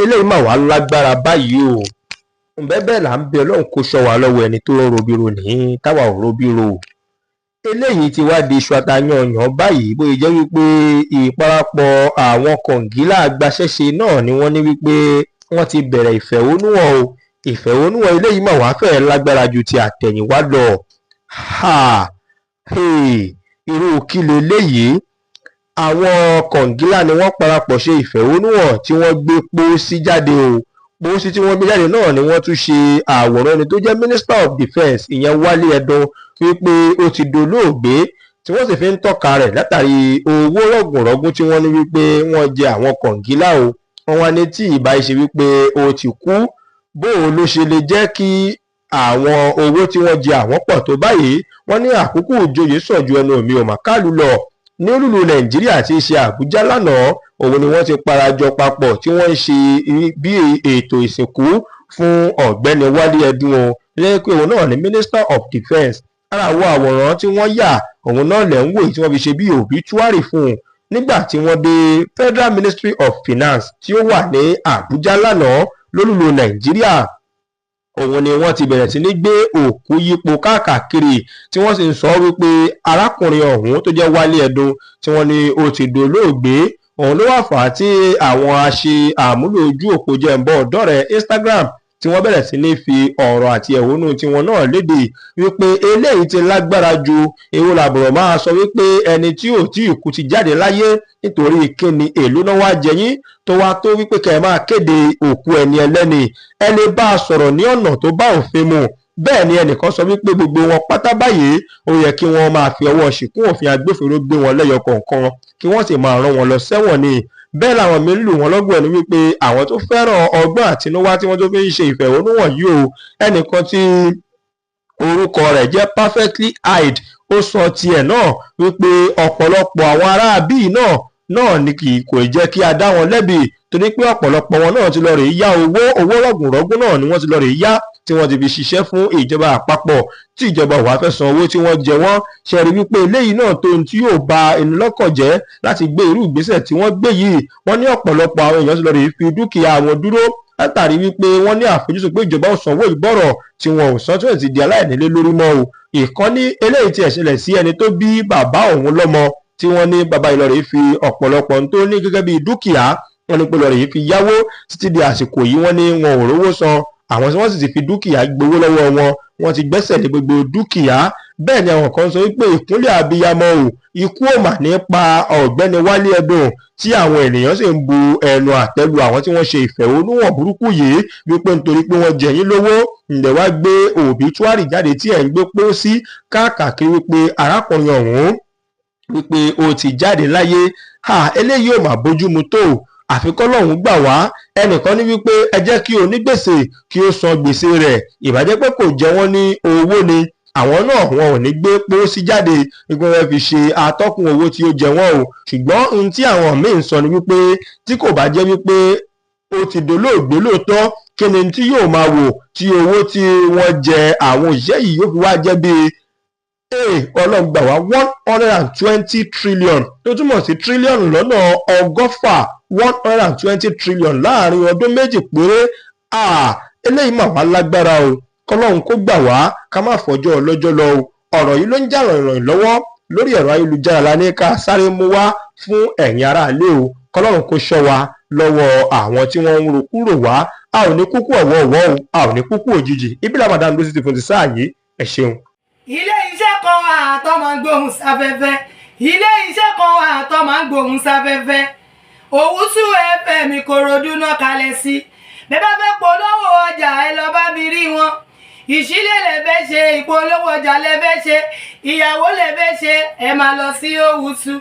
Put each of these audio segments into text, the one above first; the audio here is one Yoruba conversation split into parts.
Eléyìí mà wàá lágbára báyìí o. Ǹbẹ́ bẹ́ẹ̀ là ń bẹ Ọlọ́run kó ṣọ́ wa lọ́wọ́ ẹni tó ń robi ro ní táwa ò robi ro. Eléyìí ti wá di iṣu atayanyan báyìí, bóyá jẹ́ wípé ìparapọ̀ àwọn kọ̀ǹgílá agbaṣẹ́ṣe náà ni wọ́n ní wípé wọ́n ti bẹ̀rẹ̀ ìfẹ̀hónúhàn o. Ìfẹ̀hónúhàn eléyìí mà wàá fẹ́ẹ́ lágbára ju ti àtẹ̀yìnwá lọ. Ha hey, irú kí leléyìí? Àwọn kọ̀ǹgílá ni wọ́n parapọ̀ ṣe ìfẹ̀hónúhàn tí wọ́n gbé pósí jáde o. Pósí tí wọ́n gbé jáde náà ni wọ́n tún ṣe àwòrán ẹni tó jẹ́ Minister of Defence, ìyẹn Wálé Ẹdùn, wípé ó ti dolóògbé, tí wọ́n sì fi ń tọ́ka rẹ̀ látàrí owó rọ̀gùnrọ̀gùn tí wọ́n ní wípé wọ́n jẹ àwọn kọ̀ǹgílá o. Wọ́n wá ní tí ìbá ṣe wípé ó ti kú, bóun ló ṣe lè jẹ́ kí àwọn owó tí wọ́n jẹ àwọn pọ̀ tó báyìí? Wọ́n ní àkókò òjòyè sàn ju ẹnu mi ò mà kálù lọ. Ní olúlu Nàìjíríà tí í ṣe Àbújá lánàá, òun ni wọ́n ti parajọ papọ̀ tí wọ́n ń ṣe bí ètò ìsìnkú fún Ọ̀gbẹ́ni Wálé Ẹdùn o, lẹ́yìn pé òun náà ní Minister of Defence. Ara àwọn àwòrán tí wọ́n yà, òun náà lẹ̀ ń wò tí wọ́n fi ṣe bí obituary fún un nígbà tí wọ́n dé Federal Ministry of Finance tí ó wà ní Àbújá lánàá lólùlù Nàìjíríà. Òun ni wọ́n ti bẹ̀rẹ̀ sí ní gbé òkú yípo káàkiri, tí wọ́n sì ń sọ wípé arákùnrin ọ̀hún tó jẹ́ Wálé Ẹdùn tí wọ́n ní ó ti dolóògbé. Òun ló wà fà á tí àwọn aṣe àmúlò ojú òpó jẹ́ǹbọ̀ ọ̀dọ́rẹ̀ Instagram tí wọ́n bẹ̀rẹ̀ sí ní fi ọ̀rọ̀ àti ẹ̀hónú tiwọn náà léde wípé eléyìí ti lágbára ju. Èwo làbọ̀rọ̀ máa sọ wípé ẹni tí ò tí ì kú ti jáde láyé? Nítorí kíni? Èló náà wá jẹyìn tó wá tó wípé kẹ́ ẹ máa kéde òkú ẹni ẹlẹ́ni? Ẹ lè bá a sọ̀rọ̀ ní ọ̀nà tó bá òfin mu. Bẹ́ẹ̀ ni ẹnìkan sọ wípé gbogbo wọn pátá báyìí, ó yẹ kí wọ́n máa fi ọwọ́ ṣìkún òfin agbófinró gbé wọn lẹ́yọ kọ̀ọ̀kan, kí wọ́n sì máa rán wọn lọ sẹ́wọ̀n ni. Bẹ́ẹ̀ làwọn míín lù wọ́n lọ́gùn ẹni wípé àwọn tó fẹ́ràn ọgbọ́n àtinúwá tí wọ́n tó fi ń ṣe ìfẹ̀hónúhàn yìí o. Ẹnìkan tí orúkọ rẹ̀ jẹ́ Perfectly Hide, ó sọ tiẹ̀ náà wípé ọ̀pọ̀lọpọ̀ àwọn aráabí náà ni kì kò jẹ́ kí a dá wọn lẹ́bi, torí pé ọ̀pọ̀lọpọ̀ wọn náà ti lọ rèé yá owó. Owó rọ̀gùnrọ̀gùn náà ni wọ́n ti lọ rèé yá tí wọ́n ti fi ṣiṣẹ́ fún ìjọba àpapọ̀, tí ìjọba wàá fẹ́ san owó tí wọ́n jẹ wọ́n. Ṣe rí wípé eléyìí náà tó ohun tí yóò ba ẹni lọ́kàn jẹ́ láti gbé irú ìgbésẹ̀ tí wọ́n gbé yìí? Wọ́n ní ọ̀pọ̀lọpọ̀ àwọn èèyàn ti lọ rèé fi dúkìá wọn dúró látàrí wípé wọ́n ní àfojúsùn pé ìjọba ò sanwó ìbọ̀rọ̀ tí wọn ò san, tí wọ́n ti di aláìnílé lórí mọ́ o. Ìkànnì eléyìí ti ẹ̀ ṣẹlẹ̀ sí ẹni tó bí bàbá òun lọ́mọ, tí wọ́n ní bàbá Ìlọrin fi ọ̀pọ̀lọpọ̀ tó ní gẹ́gẹ́ bí dúkìá, wọ́n ní pé lọ́rẹ̀ fi yáwó. Títí di àsìkò yìí, wọ́n ní wọn ò rówó san. Àwọn tí wọ́n sì ti fi dúkìá gbowó lọ́wọ́ wọn, wọ́n ti gbẹ́sẹ̀ lé gbogbo dúkìá. Bẹ́ẹ̀ ni àwọn kan sọ wípé ìkúnlẹ̀ abiyamọ o, ikú ò mà nípa Ọ̀gbẹ́ni Wálé Ẹdùn, tí àwọn ènìyàn sì ń bu ẹnu àtẹ́ lu àwọn tí wọ́n ṣe ìfẹ̀hónúhàn burúkú yìí wípé nítorí pé wọ́n jẹ yín lówó, ǹdẹ̀ wá gbé obituary jáde tí ẹ̀ ń gbé pósí káàkiri wípé arákùnrin ọ̀hún wípé ó ti jáde láyé. Ha, eléyìí ò mà bójúmu tó, àfi kọ́lọ́hún gbà wá. Ẹnìkan ní wípé ẹ jẹ́ kí onígbèsè kí ó san gbèsè rẹ̀. Ìbàjẹ́ pé kò jẹ wọ́n ní owó ni, àwọn náà wọn ò ní gbé pósí jáde wípé wọ́n fi ṣe atọ́kùn owó tí ó jẹ wọ́n o. Ṣùgbọ́n ohun tí àwọn míín sọ ni wípé tí kò bá jẹ́ wípé ó ti dolóògbé lóòótọ́, kí ni tí yóò máa wò tí owó tí wọ́n jẹ àwọn òṣìṣẹ́ yìí yóò fi wá jẹ́ bíi, Ọlọ́run gbà wá, 120 trillion, tó túmọ̀ sí tírílíọ̀nù lọ́nà 160, 120 trillion láàrin ọdún 2 péré? Eléyìí mà wá lágbára o. Kọlọ́run kó gbà wá, ká má fọjọ́ ọlọ́jọ́ lọ o. Ọ̀rọ̀ yìí ló ń jà rànyìn lọ́wọ́ lórí ẹ̀rọ ayélujára la ní ká sáré mú wá fún ẹ̀yin aráalé o. Kọlọ́run kó ṣọ́ wa lọ́wọ́ àwọn tí wọ́n ń ro kúrò wá. A ò ní kúkú ọ̀wọ́ọ̀wọ́ o, a ò ní kúkú òjijì. Ibi làmàdàn ló sì ti fún ti sáà yìí. Ẹ ṣeun. Ilé iṣẹ́ kan wà tó máa ń gbóhùn sáfẹ́fẹ́. Ilé iṣẹ́ kan wà tó máa ń gbóhùn sáfẹ́fẹ́. Òwúsù FM, Ìkòròdú náà kalẹ̀ sí. Bẹ́ẹ̀ bá fẹ́ polówó ọjà, ẹ lọ bá mi rí wọn. Ìṣílẹ̀ lẹ fẹ́ ṣe, ìpolówó ọjà lẹ fẹ́ ṣe, ìyàwó lẹ fẹ́ ṣe, ẹ máa lọ sí Òwúsù.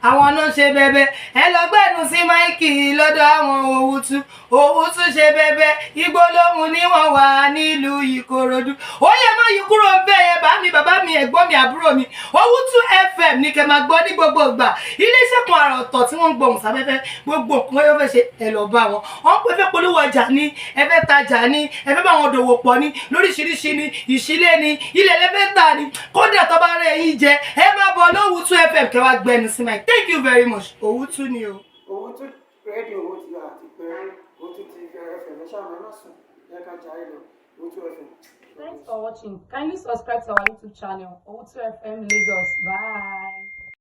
Àwọn náà ṣe bẹbẹ. Ẹ lọ gbẹnu sí mic lọ́dọ̀ àwọn Òwútú. Òwútú ṣe bẹbẹ. Igbó lóhùn ní wọ́n wà nílùú Ìkòròdú. Ó yẹ má yí kúrò ń bẹ́ẹ̀ yẹn. Bá mi, bàbá mi, ẹ̀gbọ́n mi, àbúrò mi, Òwútú FM ní kẹ́ máa gbọ́ ní gbogbo ìgbà. Iléeṣẹ́ kan àrà ọ̀tọ̀ tí wọ́n ń gbohùn sáfẹ́fẹ́. Gbogbo nǹkan yóò fẹ́ ṣe, ẹ lọ bá wọn. Wọ́n pè fẹ́ polówó ọjà ní, ẹ fẹ́ tajà ní, ẹ fẹ́ bá wọn dòwò pọ̀ ní lóríṣiríṣi ní, ìṣílẹ̀ ní, ilẹ̀ lẹ́fẹ́ tà ní. Kódà tó bá rẹ̀ yín jẹ, ẹ máa bọ̀ lówùtú FM kẹ́ wá gbẹnu sí mic. Thank you very much. Òwútú ni o. Òwútú rédíò, ó ti wà tipẹ́, ó ti Ṣáà ẹ má sùn, ẹ ká jayé lọ. Owutu FM. Thanks for watching. Kindly subscribe to our YouTube channel, Owutu FM Lagos. Bye.